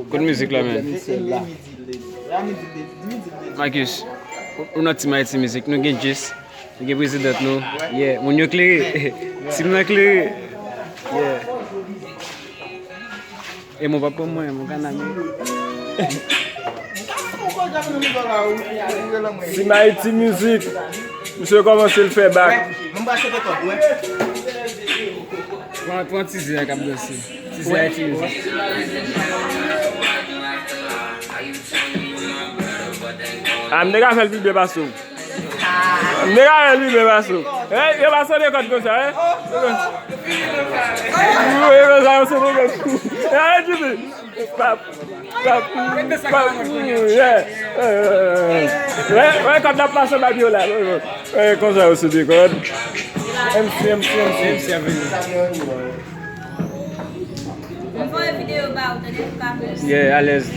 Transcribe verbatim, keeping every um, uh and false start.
Kot mizik la, men? Marcus, ou nan Team Haiti Music, nou gen Jis, nou gen prezidan nou. Yeah, moun yo klere. Team nan klere. Yeah. E mwen pa pran mwen, mwen kanal. Team Haiti Music. Misye kòmanse l fè bak. Pran, pran tizè k ap danse. Tizè Haiti Music. Ah, m te ka fè l pi byen pase w. M te ka fè l pi byen pase w. Hey, yo pa sonde kòd konsa, hein? Wi, konsa yo sonde kòd. Hey, Jimmy. Pap, pap, pap, yeah. Wè, wè, kòd la pase nan pye w la. Wè, konsa yo sonde kòd. M C, M C, M C. M C a vini. M voye videyo ba ou, tande, pou ka fè. Yeah, alèz.